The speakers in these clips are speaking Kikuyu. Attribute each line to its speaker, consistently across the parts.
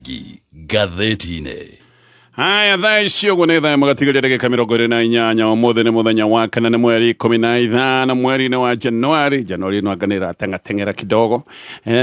Speaker 1: Ngathĩti-inĩ.
Speaker 2: Haya, thaa ici ũguo nĩ thaa ĩmwe gatigaria ndagĩka 28. Ũmũthĩ nĩ mũthenya wa kana, nĩ mweri 15 mweri-inĩ wa Januari. Januari ĩno anga nĩ ĩrateng'ateng'era kidogo.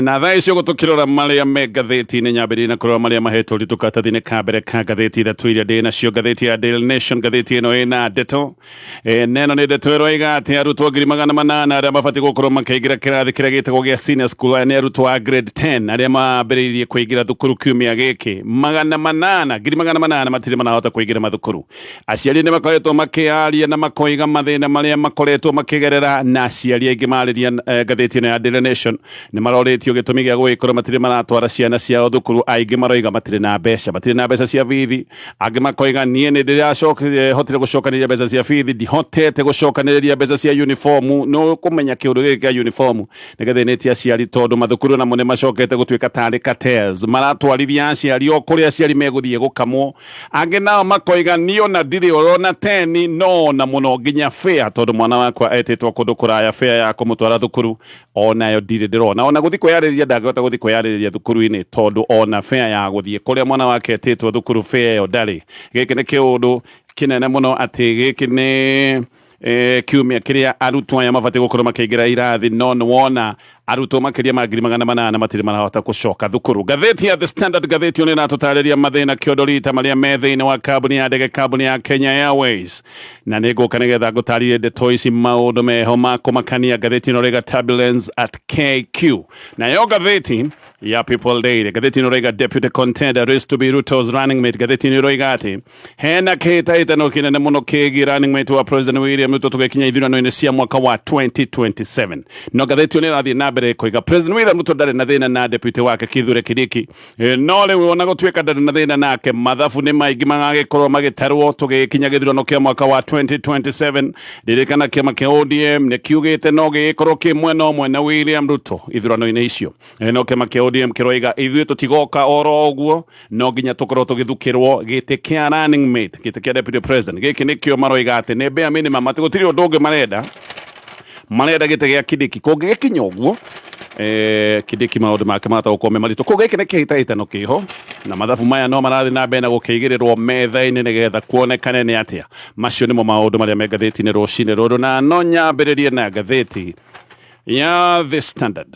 Speaker 2: Na thaa ici ũguo tũkĩrora marĩa me ngathĩti-inĩ, nyambĩrĩrie na kũrora marĩa mahetwo ũritũ karatathi-inĩ ka mbere ka ngathĩti ithatũ iria ndĩ nacio. Ngathĩti ya Daily Nation, ngathĩti ĩno ĩna ndeto. Na ĩno nĩ ndeto ĩroiga atĩ arutwo 800,000 arĩa mabatiĩ gũkorwo makĩingĩra kĩrathi kĩrĩa gĩtagwo gĩa senior school, aya nĩ arutwo a grade 10 arĩa mambĩrĩirie kũingĩra thukuru kiumia gĩkĩ, 800, 800,000 matirĩ marahota kũingĩra mathukuru. Aciari nĩ makoretwo makĩaria na makoiga mathĩna marĩa makoretwo makĩgerera, na aciari aingĩ marĩria ngathĩti ĩno ya Daily Nation nĩ marorĩtio gĩtũmi gĩa gũgĩkorwo matirĩ maratwara ciana ciao thukuru. Aingĩ maroiga matirĩ na mbeca, matirĩ na mbeca cia bithi. Angĩ makoiga niĩ nĩ ndĩrahotire gũcokanĩrĩria mbeca cia bithi, ndihotete gũcokanĩrĩria mbeca cia uniform. Nĩ ũkũmenya kĩũndũ gĩkĩ kĩa uniform nĩ gĩthĩnĩtie aciari, tondũ mathukuru namo nĩ macokete gũtuĩka tarĩ cartels, maratwarithia aciari o kũrĩa aciari megũthiĩ gũkamwo. Angĩ nao makoiga niĩ ona ndirĩ oro na teni, no ona mũno nginya fare, tondũ mwana wakwa etĩtwo kũndũ kũraya, fare ya kũmũtwara thukuru onayo ndirĩ ndĩrona. Ona gũthiĩ kwĩyarĩrĩria ndangĩhota gũthiĩ kwĩyarĩrĩria thukuru-inĩ, tondũ ona fare ya gũthiĩ kũrĩa mwana wake etĩtwo thukuru, fare ĩyo ndarĩ. Gĩkĩ nĩ kĩũndũ kĩnene mũno atĩ gĩkĩ nĩ kiumia kĩrĩa arutwo aya mabatiĩ gũkorwo makĩingĩra irathi, no nĩ wona arutwo makĩria ma 800,000 matirĩ marahota gũcoka thukuru. Ngathĩti ya The Standard, ngathĩti ĩno ĩratũtarĩria mathĩna kĩondo rita marĩa me thĩinĩ wa kambuni ya ndege, kambuni ya Kenya Airways, na nĩ ngũka nĩgetha ngũtarĩrie ndeto ici, maũndũ meho ma kũmakania. Ngathĩti ĩno rĩga turbulence at KQ. Nayo ngathĩti ya People Daily, ngathĩti ĩno rĩga deputy contender race to be Ruto's running mate. Ngathĩti ĩno ĩroiga atĩ hena kĩhĩtahĩtano kĩnene mũno kĩgiĩ running mate wa President William Ruto tũgĩkinya ithurano-inĩ cia mwaka wa 2027. No ngathĩti ĩyo nĩ ĩrathiĩ na mbere kũiga President William Ruto ndarĩ na thĩna na deputy wake Kithure Kindiki. No rĩu ona gũtuĩka ndarĩ na thĩna nake, mathabu nĩ maingĩ magagĩkorwo magĩtarwo tũgĩkinya gĩthurano kĩa mwaka wa 2027. Ririkana kĩama kĩa ODM nĩ kiugĩte no gĩgĩkorwo kĩ mwena ũmwe na William Ruto ithurano-inĩ icio. No kĩama kĩa ODM kĩroiga ithuĩ tũtigoka oro ũguo, no nginya tũkorwo tũgĩthukĩrwo gĩtĩ kĩa running mate, gĩtĩ kĩa deputy president. Gĩkĩ nĩkĩo maroiga atĩ nĩ bare minimum, atĩ gũtirĩ ũndũ ũngĩ marenda, marenda gĩtĩ gĩa Kindiki. Kũngĩgĩkinya ũguo, Kindiki maũndũ make mahota gũkorwo me maritũ. Koguo gĩkĩ nĩ kĩhĩtahĩtano kĩho, na mathabu maya no marathiĩ na mbere na gũkĩigĩrĩrwo metha-inĩ nĩgetha kuonekane nĩ atĩa. Macio nĩmo maũndũ marĩa me ngathĩti-inĩ rũcinĩ rũrũ, na no nyambĩrĩrie na ngathĩti ya The Standard.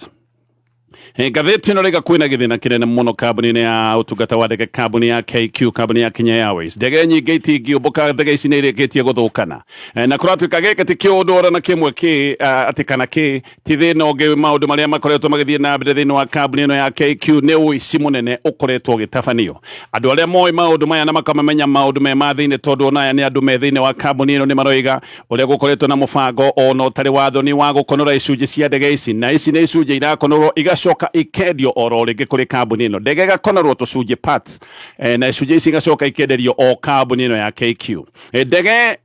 Speaker 2: Ngathĩti ĩno rĩga kwĩna gĩthĩna kĩnene mũno kambuni-inĩ ya ũtungata wa ndege, kambuni ya KQ, kambuni ya Kenya Airways. Ndege nyingĩ itingĩũmbũka, ndege ici nĩ irĩkĩtie gũthũkana. Na kũratuĩka gĩkĩ ti kĩũndũ ora na kĩmwe kĩ atĩ kana kĩ ti thĩna ũngĩ. Maũndũ marĩa makoretwo magĩthiĩ na mbere thĩinĩ wa kambuni ĩno ya KQ nĩ ũici mũnene ũkoretwo ũgĩtabanio. Andũ arĩa moĩ maũndũ maya na makamamenya maũndũ me ma thĩinĩ, tondũ ona aya nĩ andũ me thĩinĩ wa kambuni ĩno, nĩ maroiga ũrĩa gũkoretwo na mũbango ona ũtarĩ wa thoni wa gũkonora icunjĩ cia ndege ici, na ici nĩ icunjĩ irakonorwo igacoka ikendio oro rĩngĩ kũrĩ kambuni ĩno. Ndege ĩgakonorwo tũcunjĩ, parts, na icunjĩ ici igacoka ikenderio o kambuni ĩno ya KQ. Ndege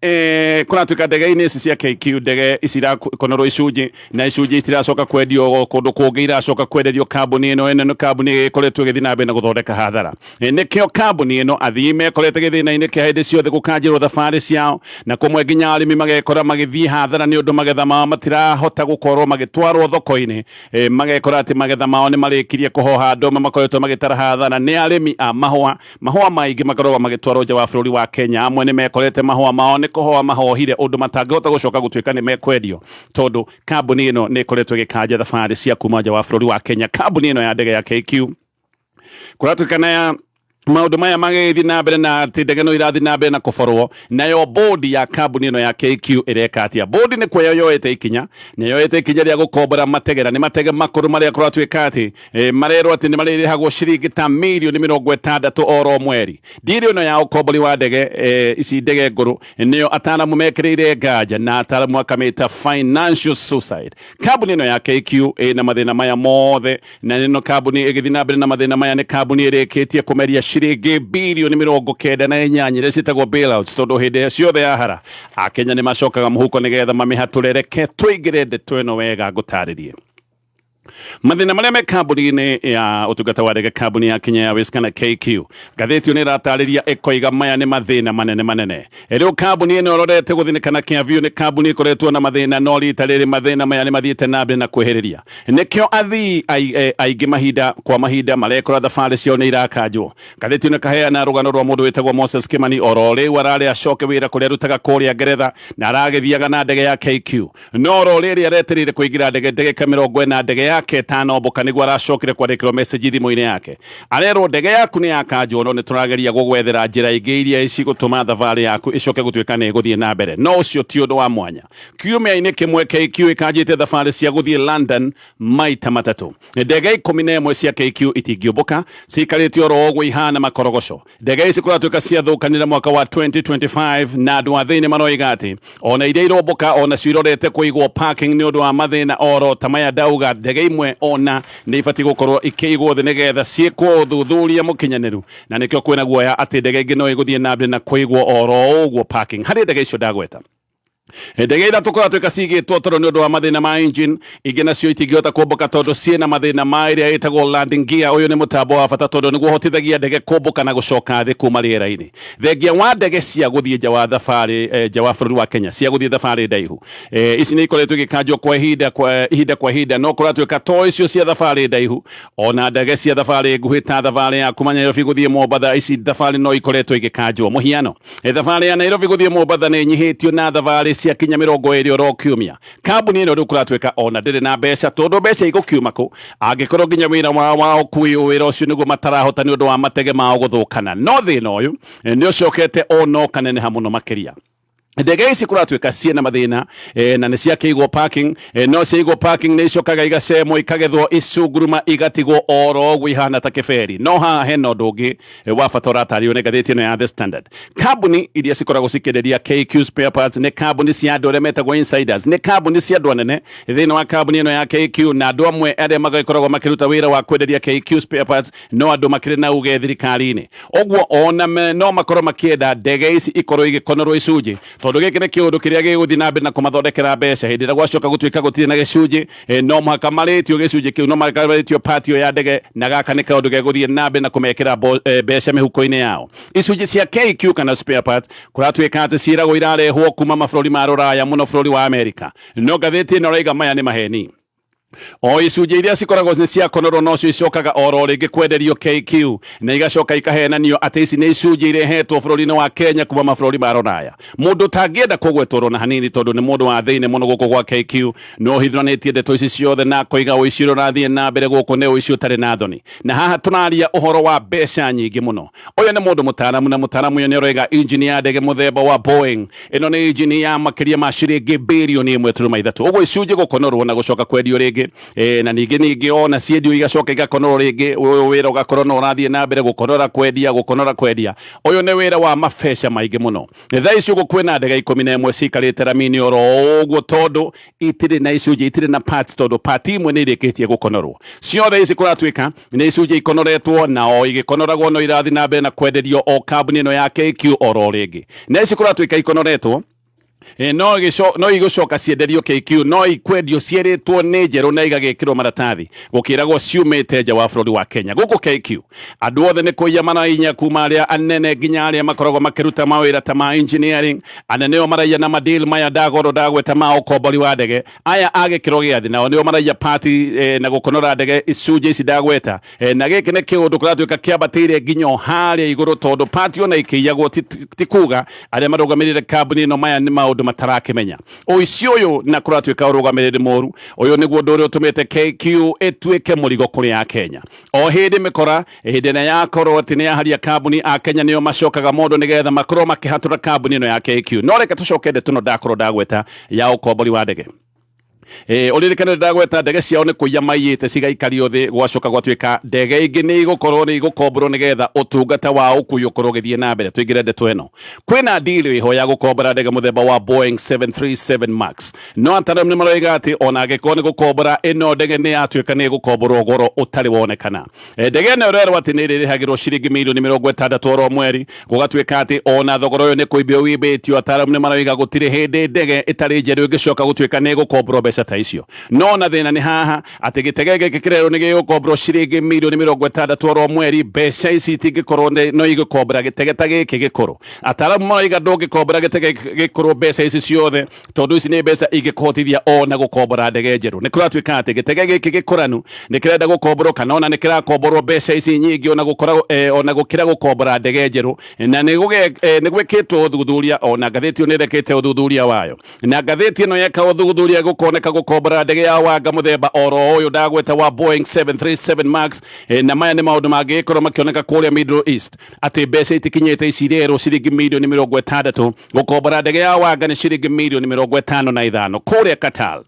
Speaker 2: kũratuĩka ndege-inĩ ici cia KQ, ndege ici irakonorwo icunjĩ, na icunjĩ ici iracoka kwendio kũndũ kũngĩ, iracoka kwenderio kambuni ĩno. Ĩno nĩ kambuni ĩkoretwo ĩgĩthiĩ na mbere na gũthondeka hathara. Nĩkĩo kambuni ĩno athii mekorete gĩthĩna-inĩ kĩa hĩndĩ ciothe gũkanjĩrwo thabarĩ ciao, na kũmwe nginya arĩmi magekora magĩthiĩ hathara nĩ ũndũ magetha mao matirahota gũkorwo magĩtwarwo thoko-inĩ. Magekora atĩ magetha mao nĩ marĩkirie kũhoha. Andũ amwe makoretwo magĩtara hathara nĩ arĩmi a mahũa. Mahũa maingĩ makoragwo magĩtwarwo nja wa bũrũri wa Kenya. Amwe nĩ mekorete mahũa mao nĩ kũhoa mahohire ũndũ matangĩhota gũcoka gũtuĩka nĩ mekwendio, tondũ kambuni ĩno nĩ ĩkoretwo ĩgĩkanja thabarĩ cia kuma nja wa bũrũri wa Kenya. Kambuni ĩno ya ndege ya KQ, kũratuĩka ya maũndũ maya magĩthiĩ na mbere na atĩ ndege no irathiĩ na mbere na kũborwo, nayo bodi ya kambuni ĩno ya KQ ĩreka atĩa? Bodi nĩ kuoya yoete ikinya, nĩ yoete ikinya rĩa gũkombora mategera. Nĩ matege makũrũ marĩa kũratuĩka atĩ marerwo atĩ nĩ marĩrĩhagwo ciringi ta mirioni 60 oro mweri. Ndiri ĩno ya ũkombori wa ndege ici, ndege ngũrũ, nĩyo ataramu mekĩrĩire nganja, na ataramu akamĩta financial suicide. Kambuni ĩno ya KQ ĩna mathĩna maya mothe, na ĩno kambuni ĩgĩthiĩ na mbere na mathĩna maya nĩ kambuni ĩrĩkĩtie kũmeria ciringi birioni 98 iria ciĩtagwo bailouts, tondũ hĩndĩ ciothe yahara Akenya nĩ macokaga mũhuko nĩgetha mamĩhatũre. Reke tũingĩre ndeto ĩno wega ngũtarĩrie. Mathĩna marĩa me kambuni-inĩ ya ũtungata wa ndege, kambuni ya Kenya Airways kana KQ, ngathĩti ĩyo nĩ ĩratarĩria ĩkoiga maya nĩ mathĩna manene manene. Rĩu kambuni ĩno ĩrorete gũthĩnĩkana kĩa biũ nĩ kambuni ĩkoretwo na mathĩna, no rita rĩrĩ mathĩna maya nĩ mathiĩte na mbere na kwĩhĩrĩria. Nĩkĩo athii aingĩ mahinda kwa mahinda marekora thabarĩ ciao nĩ irakanjwo. Ngathĩti ĩno ĩkaheana rũgano rwa mũndũ wĩtagwo Moses Kimani, oro rĩu ararĩ acoke wĩra kũrĩa arutaga kũrĩa Ngeretha, na aragĩthiaga na ndege ya KQ. No oro rĩrĩ aretereire kũingĩra ndege ndagĩka 40 ndege yake ĩtanombũka nĩguo aracokire kwandĩkĩrwo message thimũ-inĩ yake. Arerwo ndege yaku nĩ yakanjwo, no nĩ tũrageria gũgwethera njĩra ingĩ iria cigũtũma thabarĩ yaku ĩcoke gũtuĩka nĩ ĩgũthiĩ na mbere. No ũcio ti ũndũ wa mwanya. Kiumia-inĩ kĩmwe KQ ĩkanjĩte thabarĩ cia gũthiĩ London maita matatũ. Ndege 11 cia KQ itingĩũmbũka, cikarĩte oro ũguo ihana makorogoco. Ndege ici kũratuĩka ciathũkanire mwaka wa 2025, na andũ a thĩinĩ maroiga atĩ ona iria irombũka onacio irorete kũigwo parking nĩ ũndũ wa mathĩna oro ta maya ndauga. Ndege imwe ona nĩ ibatiĩ gũkorwo ikĩigwo thĩ nĩgetha ciĩkwo ũthuthuria mũkinyanĩru, na nĩkĩo kwĩna guoya atĩ ndege ingĩ no igũthiĩ na mbere na kũigwo oro ũguo parking. Harĩ ndege icio ndagweta, ndege ithatũ kũratuĩka cigĩtwo tondũ nĩ ũndũ wa mathĩna ma engine, ingĩ nacio itingĩhota kũmbũka tondũ ciĩna mathĩna ma ĩrĩa ĩtagwo landing gear. Ũyũ nĩ mũtambo wa bata tondũ nĩguo ũhotithagia ndege kũmbũka na gũcoka thĩ kuma rĩera-inĩ. Thengia wa ndege cia gũthiĩ nja wa thabarĩ, nja wa bũrũri wa Kenya cia gũthiĩ thabarĩ ndaihu, ici nĩ ikoretwo igĩkanjwo kwa ihinda kwa ihinda kwa ihinda, no kũratuĩka to icio cia thabarĩ ndaihu, ona ndege cia thabarĩ nguhĩ ta thabarĩ ya kuma Nairobi gũthiĩ Mombatha, ici thabarĩ no ikoretwo igĩkanjwo. Mũhiano, thabarĩ ya Nairobi gũthiĩ Mombatha nĩ ĩnyihĩtio na thabarĩ cia kinya 20 oro kiumia. Kambuni ĩno rĩu kũratuĩka ona ndĩrĩ na mbeca, tondũ mbeca igũkiuma kũ angĩkorwo nginya wĩra wao wa ũkui wĩra ũcio nĩguo matarahota nĩ ũndũ wa matege mao gũthũkana. No thĩna ũyũ nĩ ũcokete ona ũkaneneha mũno makĩria. Ndege ici kũratuĩka ciĩna mathĩna, na nĩ ciakĩigwo parking, no ciaigwo parking nĩ icokaga igacemwo, ikagethwo icunguruma, igatigwo oro ũguo ihana ta kĩberi. No haha hena ũndũ ũngĩ wa bata ũratarĩrio nĩ ngathĩti ĩno ya The Standard. Kambuni iria cikoragwo cikĩenderia KQ spare parts nĩ kambuni cia andũ arĩa metagwo insiders, nĩ kambuni cia andũ anene thĩinĩ wa kambuni ĩno ya KQ, na andũ amwe arĩa magĩkoragwo makĩruta wĩra wa kwenderia KQ spare parts no andũ makĩrĩ na uge thirikari-inĩ. Ũguo ona no makorwo makĩenda ndege ici ikorwo igĩkonorwo icunjĩ, tondũ gĩkĩ nĩ kĩũndũ kĩrĩa gĩgũthiĩ na mbere na kũmathondekera mbeca. Hĩndĩ ĩrĩa gwacoka gũtuĩka gũtirĩ na gĩcunjĩ, no mũhaka marĩtio gĩcunjĩ kĩu, no mũhaka marĩtio part ĩyo ya ndege, na gaka nĩ kaũndũ gegũthiĩ na mbere na kũmekĩra mbeca mĩhuko-inĩ yao. Icunjĩ cia KQ kana spare parts kũratuĩka atĩ ciĩragwo irarehwo kuma mabũrũri ma rũraya, mũno bũrũri wa Amerika, no ngathĩti ĩno ĩrauga maya nĩ maheni. O icunjĩ iria cikoragwo nĩ ciakonorwo nocio icokaga oro rĩngĩ kwenderio KQ, na igacoka ikahenanio atĩ ici nĩ icunjĩ irehetwo bũrũri-inĩ wa Kenya kuma mabũrũri ma rũraya. Mũndũ ũtangĩenda kũgwetwo na hanini tondũ nĩ mũndũ wa thĩinĩ mũno gũkũ gwa KQ no ũhithuranĩtie ndeto ici ciothe na akoiga ũici ũrĩa ũrathiĩ na mbere gũkũ nĩ ũici ũtarĩ na thoni, na haha tũraria ũhoro wa mbeca nyingĩ mũno. Ũyũ nĩ mũndũ mũtaaramu, na mũtaaramu ũyũ nĩ aroiga injini ya ndege mũthemba wa Boeing ĩno nĩ injini ya makĩria ma ciringi birioni 1.3. Ũguo icunjĩ gũkonorwo na gũcoka kwendio rĩngĩ, na ningĩ ona ciendio igacoka igakonorwo rĩngĩ, ũyũ wĩra ũgakorwo no ũrathiĩ na mbere gũkonora kwendia, gũkonora kwendia. Ũyũ nĩ wĩra wa mabeca maingĩ mũno. Thaa ici ũguo kwĩna ndege 11 cikarĩte rami-inĩ oro ũguo tondũ itirĩ na icunjĩ, itirĩ na parts, tondũ part imwe nĩ irĩkĩtie gũkonorwo. Ciothe ici kũratuĩka nĩ icunjĩ ikonoretwo, na o igĩkonoragwo no irathiĩ na mbere na kwenderio o kambuni ĩno ya KQ oro rĩngĩ. Na ici kũratuĩka ikonoretwo, no igũcoka cienderio KQ, no ikwendio cierĩtwo nĩ njerũ na igagĩkĩrwo maratathi gũkĩragwo ciumĩte nja wa bũrũri wa Kenya. Gũkũ KQ andũ othe nĩ kũiya marainya, kuma arĩa anene nginya arĩa makoragwo makĩruta mawĩra ta ma engineering. Anene o maraiya na madeal maya ndagorwo ndagweta ma ũkombori wa ndege. Aya a gĩkĩro gĩa thĩ nao nĩo maraiya pati, na gũkonora ndege icunjĩ ici ndagweta, na gĩkĩ nĩ kĩũndũ kũratuĩka kĩambatĩire nginya o harĩa igũrũ, tondũ pati ona ikĩiyagwo ti kuga arĩa marũgamĩrĩire kambuni ĩno maya nĩ maũndũ matarakĩmenya. Ũici ũyũ na kũratuĩka ũrũgamĩrĩri mũru, ũyũ nĩguo ũndũ ũrĩa ũtũmĩte KQ ĩtuĩke mũrigo kũrĩ Akenya. O hĩndĩ mĩkora hĩndĩ ĩrĩa yakorwo atĩ nĩ yaharia kambuni, Akenya nĩo macokaga mũndũ nĩgetha makorwo makĩhatũra kambuni ĩno ya KQ. No reke tũcoke ndeto ĩno ndakorwo ndagweta ya ũkombori wa ndege. Ũririkane ndagweta ndege ciao nĩ kũiya maiyĩte cigaikario thĩ, gwacoka gwatuĩka ndege ingĩ nĩ igũkorwo nĩ igũkomborwo nĩgetha ũtungata wa ũkui ũkorwo ũgĩthiĩ na mbere. Tũingĩre ndeto ĩno, kwĩna deal ĩho ya gũkombora ndege mũthemba wa Boeing 737 Max, no ataaramu nĩ maroiga atĩ ona angĩkorwo nĩ gũkombora ĩno ndege nĩ yatuĩka nĩ ĩgũkomborwo goro ũtarĩ wonekana. Ndege ĩno ĩrerwo atĩ nĩ ĩrĩrĩhagĩrwo ciringi mirioni 60 oro mweri. Gũgatuĩka atĩ ona thogora ũyũ nĩ kũimbio wĩimbĩtio, ataaramu nĩ maroiga gũtirĩ hĩndĩ ndege ĩtarĩ njerũ ĩngĩcoka gũtuĩka nĩ ĩgũkomborwo mbeca. mbeca ta icio. No na thĩna nĩ haha atĩ gĩtege gĩkĩ kĩrerwo nĩ gĩgũkomborwo ciringi mirioni 60 oro mweri. Mbeca ici itingĩkorwo no igũkombora gĩtege ta gĩkĩ gĩkũrũ. Ataaramu maroiga ndũngĩkombora gĩtege gĩkũrũ mbeca ici ciothe, tondũ ici nĩ mbeca ingĩkũhotithia ona gũkombora ndege njerũ. Nĩ kũratuĩka atĩ gĩtege gĩkĩ gĩkũranu nĩ kĩrenda gũkomborwo kana ona nĩ kĩrakomborwo mbeca ici nyingĩ ona gũkora ona gũkĩra gũkombora ndege njerũ. Na nĩ gwĩkĩtwo ũthuthuria, ona ngathĩti ĩyo nĩ ĩrekĩte ũthuthuria wayo, na ngathĩti ĩno yeka ũthuthuria gũkoneka gũkombora ndege ya wanga mũthemba oro ũyũ ndagweta wa Boeing 737 Max, na maya nĩ maũndũ mangĩgĩkorwo makĩoneka kũrĩa Middle East, atĩ mbeca itikinyĩte ici irerwo ciringi mirioni 60. Gũkombora ndege ya wanga nĩ ciringi mirioni 55 kũrĩa Qatar.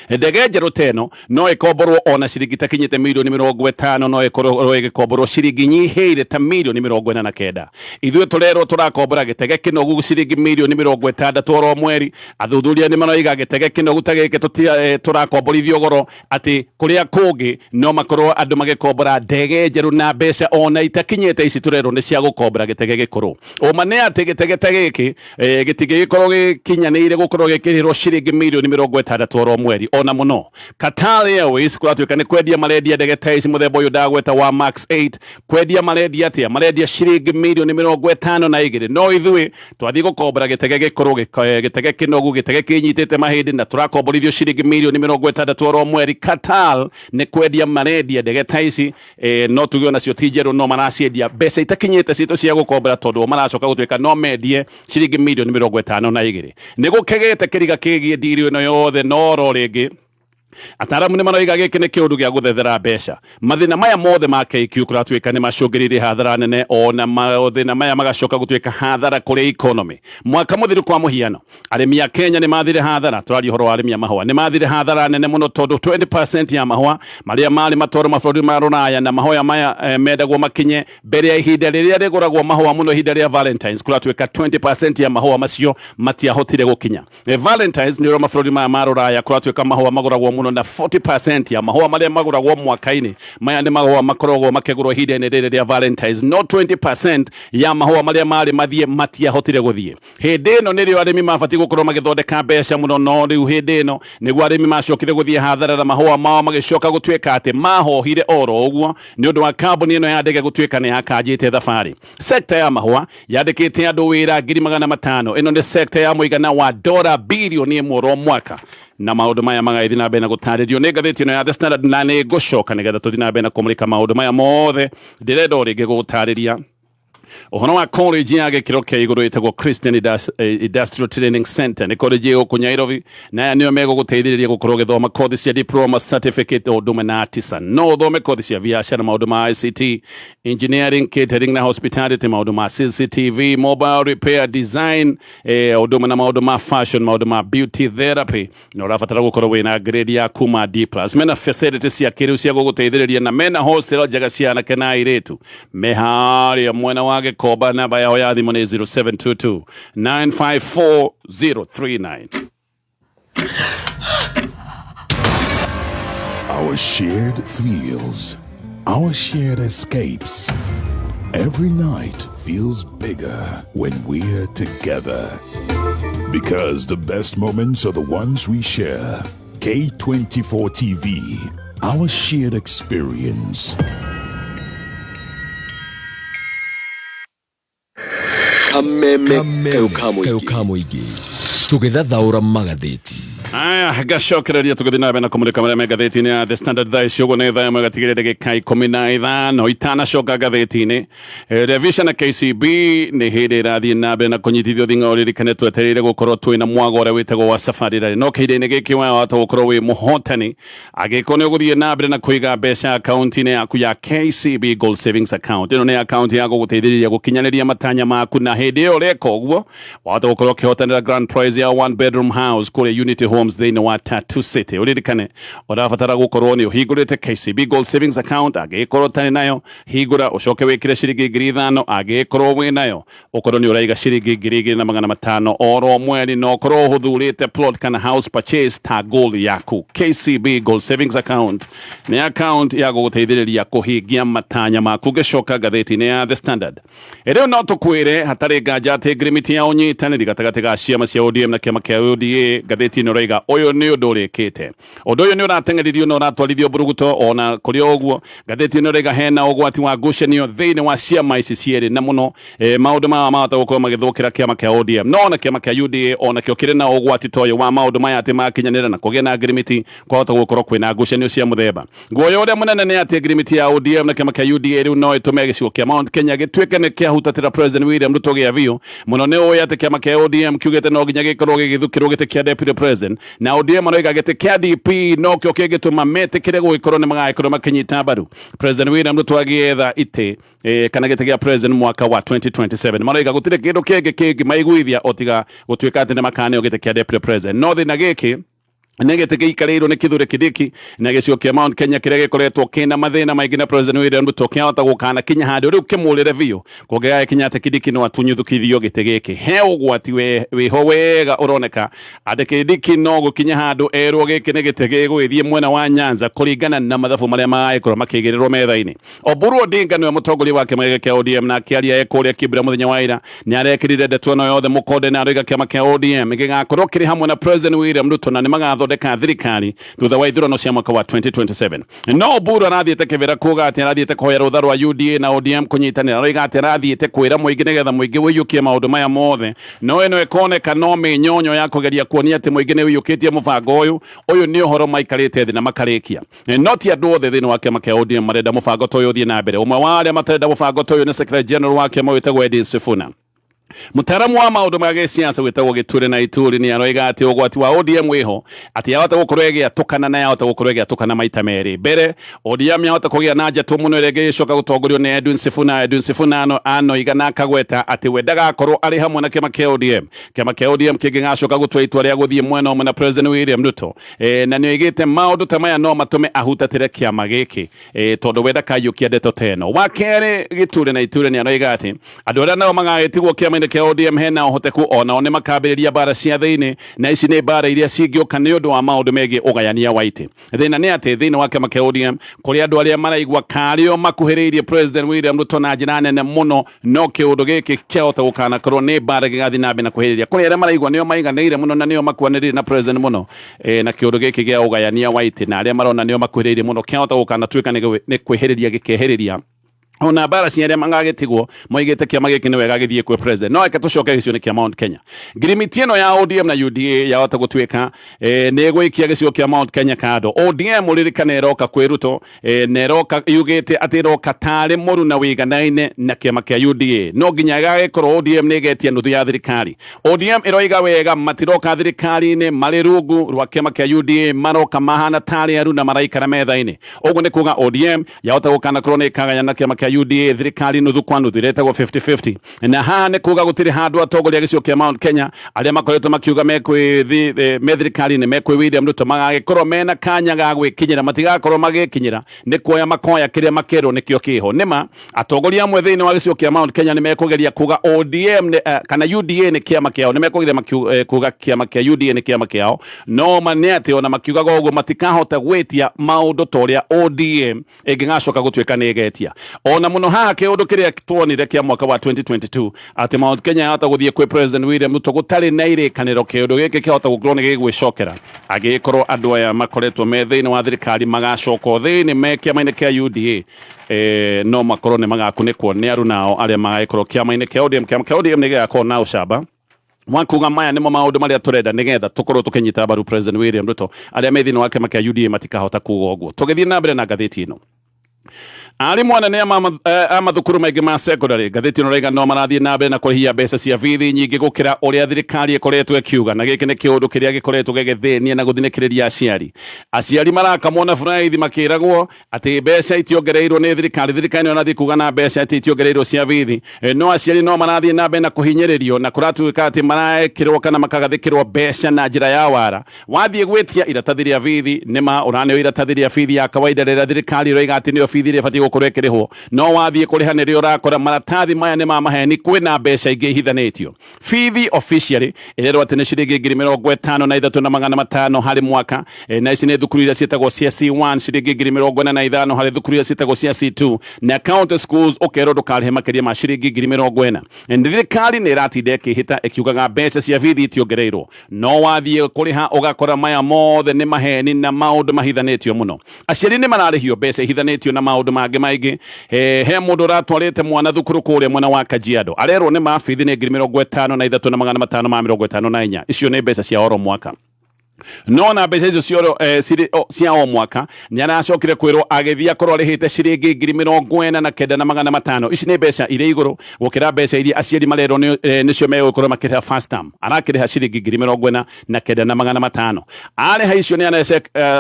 Speaker 2: Ndege njerũ ta ĩno no ĩkomborwo ona ciringi takinyĩte mirioni 50, no ĩkorwo ĩgĩkomborwo ciringi nyihĩire ta mirioni 49. Ithuĩ tũrerwo tũrakombora gĩtege kĩnogu ciringi mirioni 60 oro mweri. Athuthuria nĩ maroiga gĩtege kĩnogu ta gĩkĩ tũrakomborithio goro, atĩ kũrĩa kũngĩ no makorwo andũ magĩkombora ndege njerũ na mbeca ona itakinyĩte ici tũrerwo nĩ cia gũkombora gĩtege gĩkũrũ. Ũma nĩ atĩ gĩtege ta gĩkĩ gĩtingĩgĩkorwo gĩkinyanĩire gũkorwo gĩkĩrĩhĩrwo ciringi mirioni 60 oro mweri ona mũno. Qatar Airways kũratuĩka nĩ kwendia marendia ndege ta ici mũthemba ũyũ ndagweta wa Max 8. Kwendia marendia atĩa? Marendia ciringi mirioni 52. No ithuĩ twathiĩ gũkombora gĩtege gĩkũrũ, gĩtege kĩnogu, gĩtege kĩnyitĩte mahĩndĩ, na tũrakomborithio ciringi mirioni 60 oro mweri. Qatar nĩ kwendia marendia ndege ta ici, no tuge onacio ti njerũ, no maraciendia mbeca itakinyĩte citũ cia gũkombora, tondũ maracoka gũtuĩka no mendie ciringi mirioni 52. Nĩ gũkegete kĩriga kĩgiĩ ndiri ĩno yothe, no oro rĩngĩ ataramu nĩ maroiga gĩkĩ nĩ kĩũndũ gĩa gũthethera mbeca. Mathĩna maya mothe ma KQ kũratuĩka nĩ macũngĩrĩirie hathara nene, ona mathĩna maya magacoka gũtuĩka hathara kũrĩ economy. Mwaka mũthiru, kwa mũhiano, arĩmi a Kenya nĩ mathire hathara. Tũraria ũhoro wa arĩmi a mahũa, nĩ mathire hathara nene mũno, tondũ 20% ya mahũa marĩa marĩ matwarwo mabũrũri ma rũraya, na mahũa maya mendagwo makinye mbere ya ihinda rĩrĩa rĩgũragwo mahũa mũno, ihinda rĩa Valentines. Kũratuĩka 20% ya mahũa macio matiahotire gũkinya. Valentines nĩ ũrĩa mabũrũri maya ma rũraya kũratuĩka mahũa magũragwo mũno, na 40% ya mahũa marĩa magũragwo mwaka-inĩ maya nĩ mahũa makoragwo makĩgũrwo ihinda-inĩ rĩrĩ rĩa Valentines, no 20% ya mahũa marĩa marĩ mathiĩ matiahotire gũthiĩ. Hĩndĩ ĩno nĩrĩo arĩmi mabatiĩ gũkorwo magĩthondeka mbeca mũno, no rĩu hĩndĩ ĩno nĩguo arĩmi macokire gũthiĩ hathara, na mahũa mao magĩcoka gũtuĩka atĩ mahohire oro ũguo nĩ ũndũ wa kambuni ĩno ya ndege gũtuĩka nĩ yakanjĩte thabarĩ. Sekta ya mahũa yandĩkĩte andũ wĩra 500,000. Ĩno nĩ sekta ya mũigana wa dora 1 birioni oro mwaka, na maũndũ maya magagĩthiĩ na mbere na gũtarĩrio nĩ ngathĩti ĩno ya The Standard. Na nĩ ngũcoka nĩgetha tũthiĩ na mbere na kũmũrĩka maũndũ maya mothe. Ndĩrenda o rĩngĩ gũgũtarĩria ũhoro wa college ya gĩkĩro kĩa igũrũ ĩtagwo Christian Industrial Training Center. Nĩ college ĩ gũkũ Nairobi, na aya nĩo megũgũteithĩrĩria gũkorwo ũgĩthoma kothi cia diploma, certificate o ũndũ ũmwe na artisan. No ũthome kothi cia biacara, maũndũ ma ICT, engineering, catering na hospitality, maũndũ ma CCTV, mobile repair, design, ũndũ ũmwe na maũndũ ma fashion, maũndũ ma beauty therapy, na ũrabatara gũkorwo wĩna grade ya kuma D+. Mena facility cia kĩrĩu cia gũgũteithĩrĩria, na mena hostel njega cia anake na airĩtu. Me harĩa mwena wa Gĩkomba. Namba yao ya thimũ nĩ 0722 954 039.
Speaker 1: Our shared thrills, our shared escapes. Every night feels bigger when we're together. Because the best moments are the ones we share. K24 TV, our shared experience.
Speaker 3: Kameme kayo ka mũingĩ tũgĩthathaũra magathĩti.
Speaker 2: Aya, ngacokereria tũgĩthiĩ na mbere na kũmũrĩka marĩa me ngathĩti-inĩ ya The Standard. Thaa ici ũguo nĩ thaa 1 gatigĩrĩre ndagĩka 15. Itanacoka ngathĩti-inĩ, Revision na KCB nĩ hĩndĩ ĩrathiĩ na mbere na kũnyitithio thing'a. Ũririkane twetereire gũkorwo twĩna mwago ũrĩa wĩtagwo wa Safari Rally, no kahinda-inĩ gĩkĩ we wahota gũkorwo wĩ mũhotani angĩkorwo nĩ ũgũthiĩ na mbere na kũiga mbeca akaunti-inĩ yaku ya KCB Gold Savings Account. Ĩno nĩ akaunti ya gũgũteithĩrĩria gũkinyanĩria matanya maku, na hĩndĩ ĩyo ũreka ũguo wahota gũkorwo ũkĩhotanĩra grand prize ya one bedroom house kũrĩa Unity Homes thĩinĩ wa Tatu City. Ũririkane ũrabatara gũkorwo nĩ ũhingũrĩte KCB Gold Savings Account. Angĩgĩkorwo ũtarĩ nayo, hingũra ũcoke wĩkĩre ciringi 5,000. Angĩgĩkorwo wĩ nayo, ũkorwo nĩ ũraiga ciringi 2,500 oro mweri, na ũkorwo ũhũthurĩte plot kana house purchase ta goal yaku. KCB Gold Savings Account nĩ account ya gũgũteithĩrĩria kũhingia matanya maku. Ngĩcoka ngathĩti-inĩ ya The Standard, rĩu no tũkwĩre hatarĩ nganja atĩ ngirimiti ya ũnyitanĩri gatagatĩ ga ciama cia ODM na kĩama kĩa UDA, ngathĩti ĩno ĩroiga ĩroiga ũyũ nĩ ũndũ ũrĩkĩte. Ũndũ ũyũ nĩ ũrateng'eririo na ũratwarithio mburuguto. Ona kũrĩ o ũguo, ngathĩti ĩno ĩroiga hena ũgwati wa ngucanio thĩinĩ wa ciama ici cierĩ, na mũno maũndũ maya mahota gũkorwo magĩthũkĩra kĩama kĩa ODM. No ona kĩama kĩa UDA onakĩo kĩrĩ na ũgwati ta ũyũ wa maũndũ maya atĩ makinyanĩra na kũgĩa na ngirimiti, kwahota gũkorwo kwĩna ngucanio cia mũthemba. Guoya ũrĩa mũnene nĩ atĩ ngirimiti ya ODM na kĩama kĩa UDA rĩu no ĩtũme gĩcigo kĩa Mount Kenya gĩtuĩke nĩ kĩahutatĩra President William Ruto gĩa biũ mũno. Nĩ ũĩ atĩ kĩama kĩa ODM kiugĩte no nginya gĩkorwo gĩgĩthukĩrwo gĩtĩ kĩa Deputy President, na ODM maroiga gĩtĩ kĩa DP nokĩo kĩngĩtũma metĩkĩre gũgĩkorwo nĩ magagĩkorwo makĩnyita mbaru President William Ruto agĩetha itĩ kana gĩtĩ gĩa president mwaka wa 2027. Maroiga gũtirĩ kĩndũ kĩngĩ kĩngĩmaiguithia o tiga gũtuĩka atĩ nĩ makaneo gĩtĩ kĩa deputy president. No thĩna gĩkĩ nĩ gĩtĩ gĩikarĩirwo nĩ Kithure Kindiki, na gĩcigo kĩa Mount Kenya kĩrĩa gĩkoretwo kĩna mathĩna maingĩ na President William Ruto kĩahota gũkana kinya handũ rĩu kĩmũrĩre biũ kũngĩgagĩkinya atĩ Kindiki no atunyũthũkithio gĩtĩ gĩkĩ. He ũgwati wĩho wega ũroneka atĩ Kindiki no gũkinya handũ erwo gĩkĩ nĩ gĩtĩ gĩgũgĩthiĩ mwena wa Nyanza kũringana na mathabu marĩa magagĩkorwo makĩigĩrĩrwo metha-inĩ. Oburu Odinga nĩwe mũtongoria wa kĩama gĩkĩ kĩa ODM, na akĩaria e kũrĩa Kibra mũthenya wa ira nĩ arekĩrire ndeto ĩno yothe mũkonde, na aroiga kĩama kĩa ODM gĩgakorwo kĩrĩ hamwe na President William Ruto na nĩ magathondeka thirikari thutha wa ithurano cia mwaka wa 2027. No Oburu arathiĩte kĩbĩra kuga atĩ arathiĩte kũhoya rũtha rwa UDA na ODM kũnyitanĩra. Aroiga atĩ arathiĩte kwĩra mũingĩ nĩgetha mũingĩ ũiyũkie maũndũ maya mothe, no ĩno ĩkoneka no mĩnyonyo ya kũgeria kuonia atĩ mũingĩ nĩ ũiyũkĩtie mũbango ũyũ. Ũyũ nĩ ũhoro maikarĩte thĩ na makarĩkia. No ti andũ othe thĩinĩ wa kĩama kĩa ODM marenda mũbango ta ũyũ ũthiĩ na mbere. Ũmwe wa arĩa matarenda mũbango ta ũyũ nĩ Secretary General wa kĩama wĩtagwo Edwin Sifuna. Mũtaaramu wa maũndũ ma gĩsiasa wĩtagwo Gĩture na Ituri nĩ aroiga atĩ ũgwati wa ODM wĩho atĩ yahota gũkorwo ĩgĩatũkana, na yahota gũkorwo ĩgĩatũkana maita merĩ. Mbere, ODM yahota kũgĩa na njatũ mũno ĩrĩa ĩngĩgĩcoka gũtongorio nĩ Edwin Sifuna. Edwin Sifuna anoiga na akagweta atĩ we ndagakorwo arĩ hamwe na kĩama kĩa ODM kĩama kĩa ODM kĩngĩgacoka gũtua itua rĩa gũthiĩ mwena ũmwe na President William Ruto. Na nĩ oigĩte maũndũ ta maya no matũme ahutatĩre kĩama gĩkĩ, tondũ we ndakaiyũkia ndeto ta ĩno. Wa kerĩ, Gĩture na Iture nĩ aroiga atĩ andũ arĩa nao magagĩtigwo kĩama-inĩ kĩa ODM hena ũhoteku onao nĩ makambĩrĩria mbara cia thĩinĩ, na ici nĩ mbara iria cingĩũka nĩ ũndũ wa maũndũ megiĩ ũgayania wa itĩ. Thĩna nĩ atĩ thĩinĩ wa kĩama kĩa ODM kũrĩ andũ arĩa maraigua karĩo makuhĩrĩirie President William Ruto na njĩra nene mũno, no kĩũndũ gĩkĩ kĩahota gũkanakorwo nĩ mbara gĩgathiĩ na mbere na kwĩhĩrĩria. Kũrĩ arĩa maraigua nĩo maiganĩire mũno na nĩo makuanĩrĩire na president mũno, na kĩũndũ gĩkĩ gĩa ũgayania wa itĩ na arĩa marona nĩo makuhĩrĩirie mũno kĩahota gũkanatuĩka nĩ kwĩhĩrĩria gĩkehĩrĩria ona mbara cia arĩa magagĩtigwo moigĩte kĩama gĩkĩ nĩ wega gĩthiĩ kwĩ president. No reke tũcoke gĩcigo-inĩ kĩa Mount Kenya. Ngirimiti ĩno ya ODM na UDA yahota gũtuĩka nĩ ĩgũikia gĩcigo kĩa Mount Kenya kando. ODM ũririkane ĩroka kwĩ Ruto, na ĩroka yugĩte atĩ ĩroka tarĩ mũru na wĩiganaine na kĩama kĩa UDA. No nginya ĩgagĩkorwo ODM nĩ ĩgetia nuthu ya thirikari. ODM ĩroiga wega matiroka thirikari-inĩ marĩ rungu rwa kĩama kĩa UDA, maroka mahana tarĩ aru na maraikara metha-inĩ. Ũguo nĩ kuga ODM yahota gũkanakorwo nĩ ĩkagayana kĩama kĩa UDA thirikari nuthu kwa nuthu ĩrĩa ĩtagwo 50-50. Na haha nĩ kuga gũtirĩ handũ atongoria a gĩcigo kĩa Mount Kenya arĩa makoretwo makiuga me thirikari-inĩ me kwĩ William Ruto magagĩkorwo mena kanya ga gwĩkinyĩra, matigakorwo magĩkinyĩra, nĩ kuoya makoya kĩrĩa makerwo nĩkĩo kĩho. Nĩma atongoria amwe thĩinĩ wa gĩcigo kĩa Mount Kenya nĩ mekũgeria kuga ODM kana UDA nĩ kĩama kĩao, nĩ mekũgeria kuga kĩama kĩa UDA nĩ kĩama kĩao, no ma nĩ atĩ ona makiugaga ũguo matikahota gwĩtia maũndũ ta ũrĩa ODM ĩngĩgacoka gũtuĩka nĩ ĩgetia. Ona mũno haha kĩũndũ kĩrĩa tuonire kĩa mwaka wa 2022 atĩ Mount Kenya yahota gũthiĩ kwĩ President William Ruto gũtarĩ na irĩkanĩro, kĩũndũ gĩkĩ kĩhota gũkorwo nĩ gĩgwĩcokera angĩgĩkorwo andũ aya makoretwo me thĩinĩ wa thirikari magacoka thĩinĩ me kĩama-inĩ kĩa UDA, no makorwo nĩ magakunĩkwo nĩ arunao arĩa magagĩkorwo kĩama-inĩ kĩa ODM. Kĩama kĩa ODM nĩ gĩgakorwo na ũcamba wa kuga maya nĩmo maũndũ marĩa tũrenda nĩgetha tũkorwo tũkĩnyita mbaru President William Ruto. Arĩa me thĩinĩ wa kĩama kĩa UDA matikahota kuga ũguo. Tũgĩthiĩ na mbere na ngathĩti ĩno, arimũ anene a mathukuru maingĩ ma secondary, ngathĩti ĩno raiga no marathiĩ na mbere na kũrĩhia mbeca cia bithi nyingĩ gũkĩra ũrĩa thirikari ĩkoretwo ĩkiuga, na gĩkĩ nĩ kĩũndũ kĩrĩa gĩkoretwo gĩgĩthĩnia na gũthinĩkĩrĩria aciari. Aciari marakamwo na buraithi makĩragwo atĩ mbeca itiongereirwo nĩ thirikari. Thirikari nĩyo ĩrathiĩ kuga na mbeca atĩ itiongereirwo cia bithi, no aciari no marathiĩ na mbere na kũhinyĩrĩrio, na kũratuĩka atĩ marekĩrwo kana makagathĩkĩrwo mbeca na njĩra ya wara. Wathiĩ gwĩtia iratathi rĩa bithi, nĩma ũraneo iratathi rĩa bithi ya kawaida rĩrĩa thirikari ĩroiga atĩ nĩyo bithi bithi ĩrĩa ĩbatiĩ gũkorwo ĩkĩrĩhwo, no wathiĩ kũrĩha nĩrĩo ũrakora maratathi maya nĩ ma maheni, kwĩna mbeca ingĩ ihithanĩtio. Bithi officially ĩrerwo atĩ nĩ ciringi 53,500 harĩ mwaka, na ici nĩ thukuru iria ciĩtagwo cia C1, ciringi 45,000 harĩ thukuru iria ciĩtagwo cia C2, na county schools ũkerwo ndũkarĩhe makĩria ma ciringi 40,000. Thirikari nĩ ĩratinda ĩkĩhĩta ĩkiugaga mbeca cia bithi itiongereirwo, no wathiĩ kũrĩha ũgakora maya mothe nĩ maheni na maũndũ mahithanĩtio mũno. Aciari nĩ mararĩhio mbeca ihithanĩtio na maũndũ mangĩ maingĩ. He mũndũ ũratwarĩte mwana thukuru kũrĩa mwena wa Kajiado, arerwo nĩ ma bithi nĩ 53,554, icio nĩ mbeca cia oro mwaka. No na mbeca icio cia o mwaka nĩ aracokire kwĩrwo agĩthiĩ akorwo arĩhĩte ciringi 49,500. Ici nĩ mbeca irĩ igũrũ gũkĩra mbeca iria aciari marerwo nĩcio megũkorwo makĩrĩha first term. Arakĩrĩha ciringi 49,500. Arĩha icio nĩ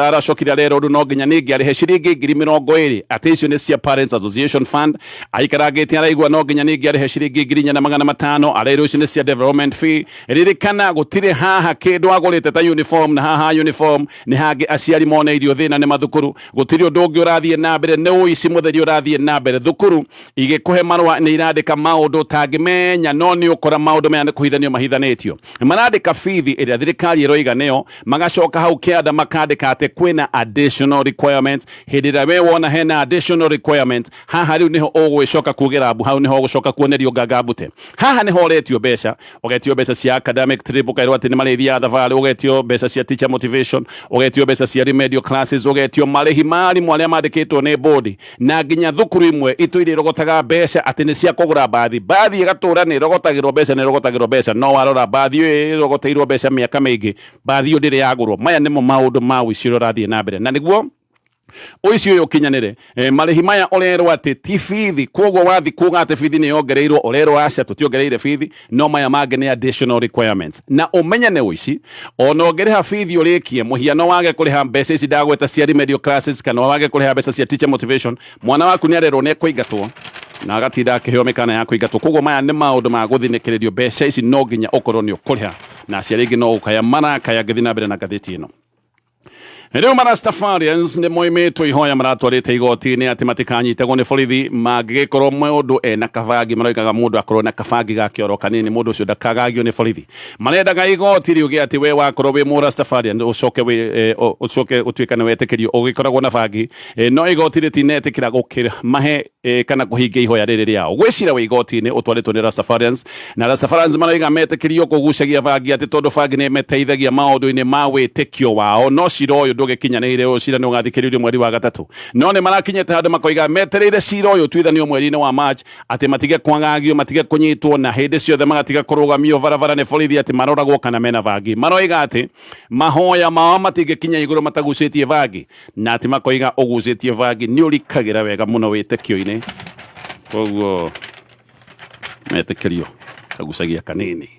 Speaker 2: aracokire arerwo ũndũ no nginya ningĩ arĩhe ciringi 20,000, atĩ icio nĩ cia Parents Association Fund. Aikarangĩte araigua no nginya ningĩ arĩhe ciringi 4,500, arerwo icio nĩ cia development fee. Ririkana gũtirĩ haha kĩndũ agũrĩte ta uniform, na haha uniform nĩ hangĩ aciari moneirio thĩna nĩ mathukuru. Gũtirĩ ũndũ ũngĩ ũrathiĩ na mbere, nĩ ũici mũtheri ũrathiĩ na mbere. Thukuru igĩkũhe marũa nĩ irandĩka maũndũ ũtangĩmenya, no nĩ ũkora maũndũ maya nĩ kũhithanio mahithanĩtio. Marandĩka bithi ĩrĩa thirikari ĩroiga nĩyo, magacoka hau kĩanda makandĩka atĩ kwĩna additional requirements. Hĩndĩ ĩrĩa we wona hena additional requirements, haha rĩu nĩho ũgwĩcoka kuugĩra mbu, hau nĩho ũgũcoka kuonerio nganga mbute. Haha nĩho ũretio mbeca, ũgetio mbeca cia academic trip, ũkerwo atĩ nĩ marĩthiaga thabarĩ, ũgetio mbeca cia teacher motivation, ũgetio mbeca cia remedial classes, ũgetio marĩhi ma arimũ arĩa mandĩkĩtwo nĩ bodi, na nginya thukuru imwe itũire irogotaga mbeca atĩ nĩ cia kũgũra mbathi. Mbathi ĩgatũra nĩ ĩrogotagĩrwo mbeca, nĩ ĩrogotagĩrwo mbeca, no warora mbathi ĩyo ĩrogoteirwo mbeca mĩaka mĩingĩ, mbathi ĩyo ndĩrĩ yagũrwo. Maya nĩmo maũndũ ma ũici ũrĩa ũrathiĩ na mbere, na nĩguo ũici ũyũ ũkinyanĩre, marĩhi maya ũrerwo atĩ ti bithi. Koguo wathi kuga atĩ bithi nĩ yongereirwo, ũrerwo aca, tũtiongereire bithi, no maya mangĩ nĩ additional requirements. Na ũmenye nĩ ũici ona ũngĩrĩha bithi ũrĩkie, mũhiano wage kũrĩha mbeca ici ndagweta cia remedial classes, kana wage kũrĩha mbeca cia teacher motivation, mwana waku nĩ arerwo nĩ ekũingatwo na agatinda akĩheo mĩkana ya kũingatwo. Koguo maya nĩ maũndũ ma gũthinĩkĩrĩrio, mbeca ici no nginya ũkorwo nĩ ũkũrĩha, na aciari aingĩ no gũkaya marakaya. Ngĩthiĩ na mbere na ngathĩti ĩno, rĩu marastafarians nĩ moimĩtwo ihoya maratwarĩte igoti-inĩ atĩ matikanyitagwo nĩ borithi mangĩgĩkorwo mũndũ ena kabangi. Maroigaga mũndũ akorwo na kabangi ga kĩoro kanini, mũndũ ũcio ndakagagio nĩ borithi. Marendaga igoti riuge atĩ we wakorwo wĩ mũrastafarian ũcoke wĩ ũcoke ũtuĩka nĩ wetĩkĩrio ũgĩkoragwo na bangi, no igoti rĩtinetĩkĩra gũkĩra mahe kana kũhingia ihoya rĩrĩ rĩao. Gwĩcira wĩ igoti-inĩ ũtwarĩtwo nĩ Rastafarians, na Rastafarians maroiga metĩkĩrio kũgucagia bangi atĩ tondũ bangi nĩ ĩmeteithagia maũndũ-inĩ ma wĩtĩkio wao. No cira ũyũ ndũgĩkinyanĩire, ũyũ cira nĩ ũgathikĩrĩrio mweri wa gatatũ, no nĩ marakinyĩte handũ makoiga metereire cira ũyũ ũtuithanio mweri-inĩ wa March, atĩ matige kwagagio, matige kũnyitwo, na hĩndĩ ciothe magatiga kũrũgamio barabara nĩ borithi atĩ maroragwo kana mena bangi. Maroiga atĩ mahoya mao matingĩkinya igũrũ matagucĩtie bangi, na atĩ makoiga ũgucĩtie bangi nĩ ũrikagĩra wega mũno wĩtĩkio-inĩ, koguo metĩkĩrio kagucagia kanini.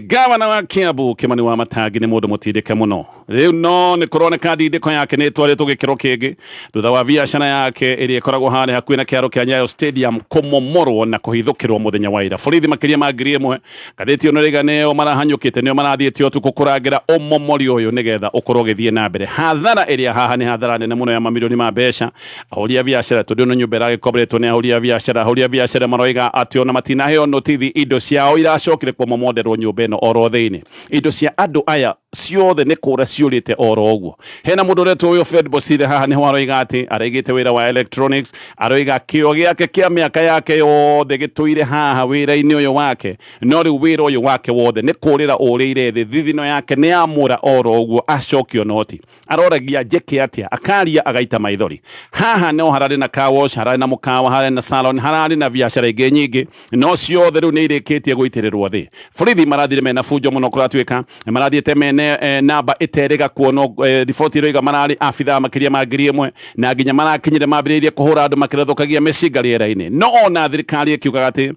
Speaker 2: Gavana wa Kiambu Kimani wa Matangi nĩ mũndũ mũtindĩke mũno rĩu, no nĩ kũroneka ndindĩko yake nĩ ĩtwarĩtwo gĩkĩro kĩngĩ thutha wa biacara yake ĩrĩa ĩkoragwo harĩa hakuhĩ na kĩharo kĩa Nyayo Stadium kũmomorwo na kũhithũkĩrwo mũthenya wa ira. Borithi makĩria ma 1,000, ngathĩti ĩno ĩraiga nĩo marahanyũkĩte, nĩo marathiĩte ũtukũ kũrangĩra ũmomori ũyũ nĩgetha ũkorwo ũgĩthiĩ na mbere. Hathara ĩrĩa haha nĩ hathara nene mũno ya mamirioni ma mbeca. Ahũri a biacara, tondũ ĩno nyũmba ĩragĩkomboretwo nĩ ahũri a biacara, ahũri a biacara maroiga atĩ ona matinaheo notithi, indo ciao iracokire kũmomonderwo nyũmba ĩno oro thĩinĩ. Indo cia andũ aya ciothe nĩ kũra ciũrĩte oro ũguo. Hena mũndũ ũretwo Wilfred Bosire haha nĩho aroiga atĩ araigĩte wĩra wa electronics, aroiga kĩo gĩake kĩa mĩaka yake yothe gĩtũire haha wĩra-inĩ ũyũ wake, no rĩu wĩra ũyũ wake wothe nĩ kũrĩra ũrĩire thĩ, thithino yake nĩ yamũra oro ũguo, acokio noti. Aroragia njĩke atĩa, akaria agaita maithori. Haha no hararĩ na car wash, hararĩ na mũkawa, hararĩ na salon, hararĩ na biacara ingĩ nyingĩ, no ciothe rĩu nĩ irĩkĩtie gũitĩrĩrwo thĩ. Borithi marathire mena bunjo mũno, kũratuĩka marathiĩte mene namba ĩterĩga kuonwo. Riboti ĩroiga mararĩ abithaa makĩria ma 1,000, na nginya marakinyire mambĩrĩirie kũhũra andũ makĩrathũkagia mĩcinga rĩera-inĩ. No ona thirikari ĩkiugaga atĩ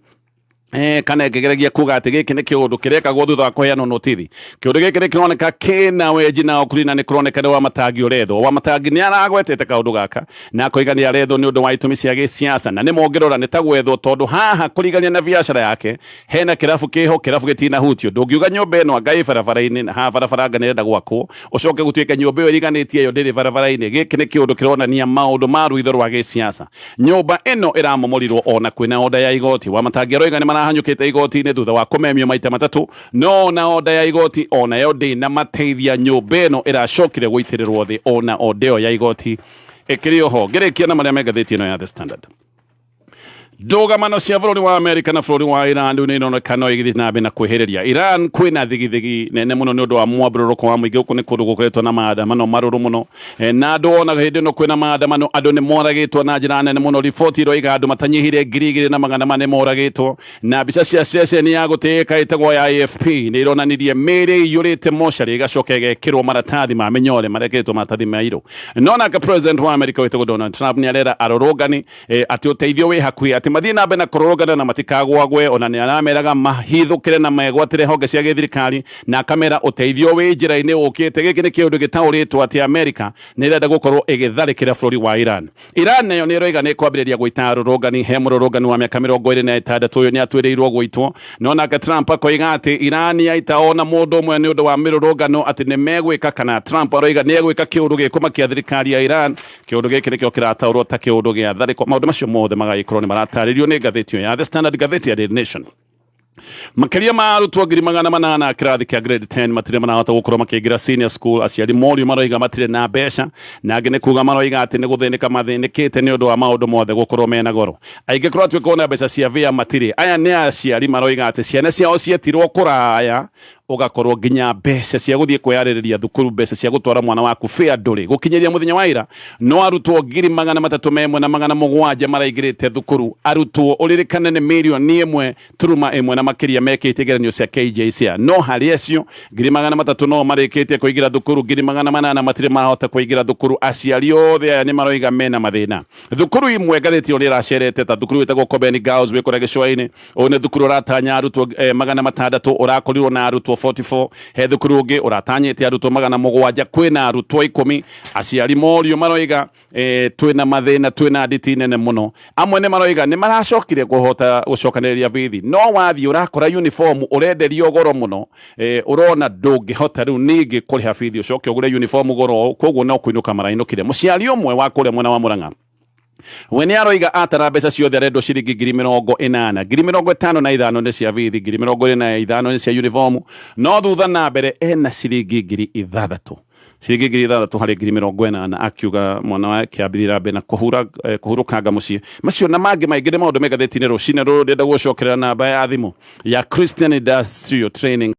Speaker 2: Kana ĩkĩgeragia kuga atĩ gĩkĩ nĩ kĩũndũ kĩrekagwo thutha wa kũheanwo notithi. Kĩũndũ gĩkĩ nĩ kĩroneka kĩna wenji na ũkuri na nĩ kũroneka nĩ Wamatangi ũrethwo. Wamatangi nĩ aragwetete kaũndũ gaka na akoiga nĩ arethwo nĩ ũndũ wa itũmi cia gĩsiasa, na nĩ mongĩrora nĩ ta gwethwo tondũ haha kũrigania na biacara yake hena kĩrabu kĩho, kĩrabu gĩtinahutio. Ndũngiuga nyũmba ĩno anga ĩ barabara-inĩ na haha barabara anga nĩ ĩrenda gwakwo, ũcoke gũtuĩke nyũmba ĩyo ĩriganĩtie ĩyo ndĩrĩ barabara-inĩ. Gĩkĩ nĩ kĩũndũ kĩronania maũndũ ma rũitho rwa gĩsiasa. Nyũmba ĩno ĩramomorirwo ona kwĩna oda ya igoti. Wamatangi aroiga nĩ marahanyũkĩte igoti-inĩ thutha wa kũmemio maita matatũ, no ona oda ya igoti onayo ndĩnamateithia. Nyũmba ĩno ĩracokire gũitĩrĩrwo thĩ ona oda ĩyo ya igoti ĩkĩrĩ oho. Ngĩrĩkia na marĩa me ngathĩti ĩno ya The Standard. Ndũgamano cia bũrũri wa Amerika na bũrũri wa Iran rĩu nĩ ironeka no igĩthiĩ na mbere na kwĩhĩrĩria. Iran kwĩna thigithigi nene mũno nĩ ũndũ wa mwambũrũrũko wa mũingĩ. Gũkũ nĩ kũndũ gũkoretwo na maandamano marũrũ mũno. Na andũ ona hĩndĩ ĩno kwĩna maandamano andũ nĩ moragĩtwo na njĩra nene mũno. Riboti iroiga andũ matanyihire 2,400 moragĩtwo, na mbica cia ceceni ya gũtĩĩka ĩtagwo ya AFP nĩ ironanirie mĩĩrĩ ĩiyũrĩte mocarĩ ĩgacoka ĩgekĩrwo maratathi ma mĩnyore marekĩrĩtwo maratathi mairũ. No nake president wa Amerika wĩtagwo Donald Trump nĩ arera arũrũngani atĩ ũteithio wĩ hakuhĩ, atĩ mathiĩ na mbere na kũrũrũngana na matikagwagwe. Ona nĩ arameraga mahithũkĩre na megwatĩre honge cia gĩthirikari, na akamera ũteithio wĩ njĩra-inĩ ũkĩte. Gĩkĩ nĩ kĩũndũ gĩtaũrĩtwo atĩ Amerika nĩ ĩrenda gũkorwo ĩgĩtharĩkĩra bũrũri wa Iran. Iran nayo nĩ ĩroiga nĩ ĩkwambĩrĩria gũita arũrũngani. He mũrũrũngani wa mĩaka 26 ũyũ nĩ atuĩrĩirwo gũitwo, no nake Trump akoiga atĩ Iran yaita ona mũndũ ũmwe nĩ ũndũ wa mĩrũrũngano atĩ nĩ megwĩka, kana Trump aroiga nĩ egwĩka kĩũndũ gĩkũmakia thirikari ya Iran. Kĩũndũ gĩkĩ nĩkĩo kĩrataũrwo ta kĩũndũ gĩa tharĩko. Maũndũ macio mothe magagĩkorwo nĩ maratarĩrio nĩ ngathĩti ĩyo ya The Standard. Ngathĩti ya Daily Nation, makĩria ma arutwo 800,000 a kĩrathi kĩa grade 10 matirĩ marahota gũkorwo makĩingĩra senior school. Aciari morio maroiga matirĩ na mbeca, na angĩ nĩ kuga maroiga atĩ nĩ gũthĩnĩka mathĩnĩkĩte nĩ ũndũ wa maũndũ mothe gũkorwo mena goro. Aingĩ kũratuĩka ona mbeca cia vĩa matirĩ. Aya nĩ aciari maroiga atĩ ciana ciao cietirwo kũraya, ũgakorwo nginya mbeca cia gũthiĩ kwĩyarĩrĩria thukuru, mbeca cia gũtwara mwana waku fare ndũrĩ. Gũkinyĩria mũthenya wa ira no arutwo 301,700 maraingĩrĩte thukuru. Arutwo ũririkane nĩ 1.1 million na makĩria mekĩte igeranio cia KJSEA, no harĩ acio 300,000 no marĩkĩtie kũingĩra thukuru, 800,000 matirĩ marahota kũingĩra thukuru. Aciari othe aya nĩ maroiga mena mathĩna. Thukuru imwe ngathĩti ĩyo nĩ ĩracerete ta thukuru ĩtagwo Kobeni Girls wĩ kũrĩa gĩcũa-inĩ. Ũyũ nĩ thukuru ũratanya arutwo 600, ũrakorirwo na arutwo 44. He thukuru ũngĩ ũratanyĩte arutwo 700, kwĩna arutwo 10. Aciari morio maroiga twĩna mathĩna, twĩna nditi nene mũno. Amwe nĩ maroiga nĩ maracokire kũhota gũcokanĩrĩria bithi, no wathiĩ ũrakora uniform ũrenderio goro mũno, ũrona ndũngĩhota rĩu ningĩ kũrĩha bithi ũcoke ũgũre uniform goro, koguo no kũinũka marainũkire. Mũciari ũmwe wa kũrĩa mwena wa Mũrang'a we nĩ aroiga atara mbeca ciothe arendwo ciringi 80,000, 55,000 nĩ cia bithi, 25,000 nĩ cia uniform, no thutha na mbere ena ciringi 6,000, ciringi 6,000 harĩ 80,000. Akiuga mwana wake ambithira mbere na kũhura kũhurũkanga mũciĩ. Macio na mangĩ maingĩ nĩ maũndũ me ngathĩti-inĩ rũcinĩ rũrũ. Ndĩrenda gũcokerera namba ya thimũ ya Christian Industrial Training.